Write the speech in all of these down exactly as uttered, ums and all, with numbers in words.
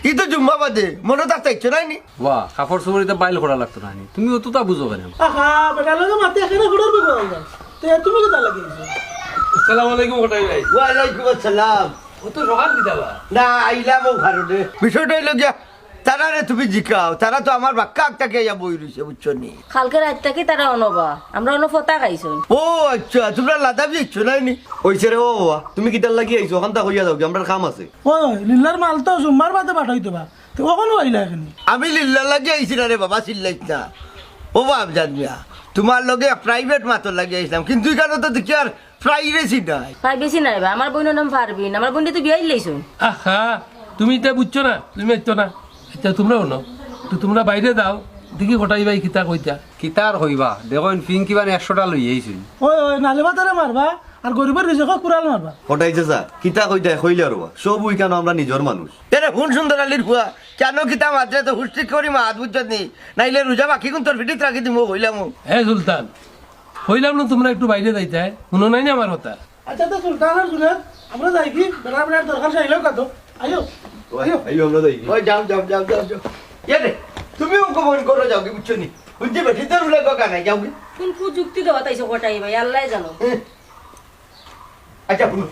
ই তো জুম্মা বাদে, মনো থাকতে ইচ্ছো নাই নি? ওয়া, কাপড় চোপড় ইতা বাইল করা লাগতো না নি? তুমি অততা বুঝো কেনে? আহা, বেটার লগে মাতে এখানে ঘুরার বেগ হয়ে যায়। তে তুমি কিতা লাগি আইছো? আসসালামু আলাইকুম কটাই ভাই। ওয়ালাইকুম আসসালাম। অত সকাল কিতা বা? না, আইলাম অউ কারণে। বিষয়টা অইলো গিয়া, তারারে তুমি জিকাও, তারা তো আমার বাক্কা আগ থাকি আইয়া বই রইছে, বুঝছো নি? কালকে রাইত থাকি তারা অনো বা, আমরা অনো ফতা খাইছইন। ও আচ্ছা, তুমরা লাদাবি আইছো নাই নি? অইছে রে ও বাবা, তুমি কিতার লাগি আইছো? অখানতা কইয়া যাওগি, আমরার কাম আছে। ওই, লিল্লার মাল তো জুম্মার বাদে পাঠাইতো বা, তে অখনো আইলা কেনে? আমি লিল্লার লাগি আইছি না রে বাবা, চিল্লাইছ না। ও বাপ জান মিয়া, তুমার লগে private মাতর লাগি আইছলাম, কিন্তু ইখানো তো দেখি আর privacy নাই। Privacy নাই বা, আমার বইনর নাম পারভিন, আমার বইনরে তো বিয়া দিলাইছইন। আহা, তুমি ইতা বুঝছো না, তুমি মাততো না। আচ্ছা, তুমরা অনো, তো তুমরা বাইরে যাও, দেখি কটাই ভাই কিতা কইতা। কিতা আর কইবা, দেখইন ফিন কিবা একশোটা লই আইছইন। ওই, ওই, নালে বা তারে মারবা, আর গরিবর রিজিকো কুড়াল মারবা। কটাই চাচা, কিতা কইতা কইলে আর বা, সব অউ ইখানো আমরা নিজর মানুষ। এরে হুন সুন্দর আলীর ফুয়া, কেনে কিতা মাতরে তো হুশ ঠিক করি মাত, বুঝছত নি? নাইলে রোজা বাকি কুন তোর পিঠিত রাখি দিমু, কইলাম। এ সুলতান, কইলাম না তুমরা একটু বাইরে যাইতায়, হুনো নাই না আমার কথা? আচ্ছা, তো সুলতান আর জুনেদ, আমরা যাইগি, বেড়া বেড়ার দরকার চাইলেও কত। আইও, আইও। আইও, আমরা যাইগি। ওই যাও, যাও, যাও, যাও, যাও। এরে, তুমিও কবর করো যাওগি, বুঝছো নি? বুঝছি, বেটি তোর উল্লেখ কানাই যাওগি। কুন কুযুক্তি দেওয়াত আইছো কটাই ভাই, আল্লায় জানো। হুম। আচ্ছা, হুনো,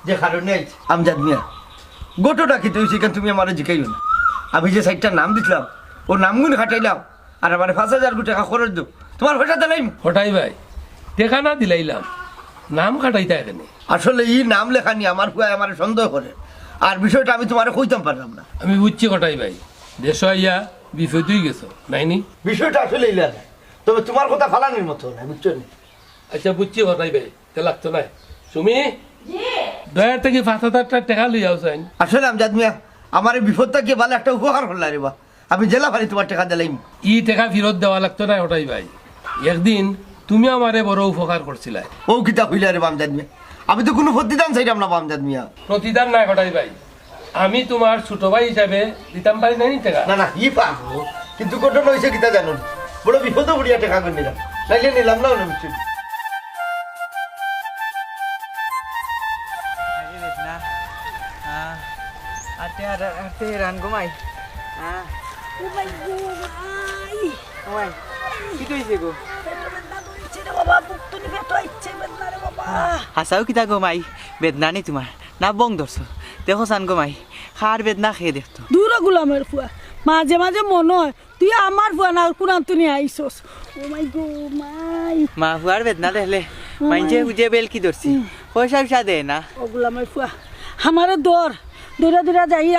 যে কারণে আইছি, আমজাদ মিয়া, ঘটনা কিতা অইছে, ইখান তুমি আমারে জিকাইও না। আমি যে চাইরটা নাম দিছলাম, অউ নামগুন খাটাইলাম, আর আমারে পাঁচ হাজার টেকা খরচ দেও, তুমার পয়সা দিলাইমু। কটাই ভাই, টেকা না দিলাইলাম, নাম খাটাইতায় কেনে? আসলে ই নাম লেখানি আমার ফুয়ায় আমারে সন্দেহ করে, আর বিষয়টা আমি তুমারে কইতাম পারলাম না। আমি বুঝছি কটাই ভাই, দেশো আইয়া বিপদে গেছো, নায় নি? বিষয়টা আসলে ইলা না, তবে তুমার কথা ফালানির মতো না, বুঝছো নি? আচ্ছা, বুঝছি কটাই ভাই, তে লাগতো নায়। সুমি, জি। ড্রয়ার থাকি পাঁচ হাজার টেকা লইয়া আও চাইন। আসলে আমজাদ মিয়া, আমারে বিপদ থাকি ভালা একটা উপকার করলায় রে বা। আমি যেলা পারি তুমার টেকা দিলাইমু। ই টেকা ফিরত দেওয়া লাগতো নায় কটাই ভাই। একদিন তুমি আমারে বড় উপকার করছিলায়। অউ কিতা কইলায় রে বা আমজাদ মিয়া? আমি তো কুনু প্রতিদান চাইরাম না বা আমজাদ মিয়া। প্রতিদান নায় কটাই ভাই, আমি তুমার ছোট ভাই হিসাবে দিতাম পারি না নি টেকা? না, না, ই পারমু। কিন্তু ঘটনা অইছে কিতা জানো নি? বড় বিপদো পড়িয়া টেকাগুন নিলাম। নাইলে নিলাম না অনে, বুঝছো নি? আরে বেদনা। আহ, আটে, আটে, আটে, রান গো মাই। আহ। ও মাই গো, মাই। ও মাই, কিতা অইছে গো? পেটো বেদনা ধরছে রে বাবা, বুক তো নিবে তো আইছে বেদনা রে বাবা। হাছাউ কিতা গো মাই, বেদনা নি তুমার? না বং ধরছো? দেখো চাইন গো মাই, কার বেদনা কে দেখতো। দূর ও গুলামের ফুয়া, মাঝে মাঝে মনো অয় তুই আমার ফুয়া না, কুনান তুই আইছস। ও মাই গো, মাই। মা ফুয়ার বেদনা দেখলে, ও মাই। মাইনষে বুঝে বেলকি ধরছি। হুম। পয়সা পয়সা দেয় না। ও গুলামের ফুয়া, আমারে ধর, ধইরা ধইরা যাই।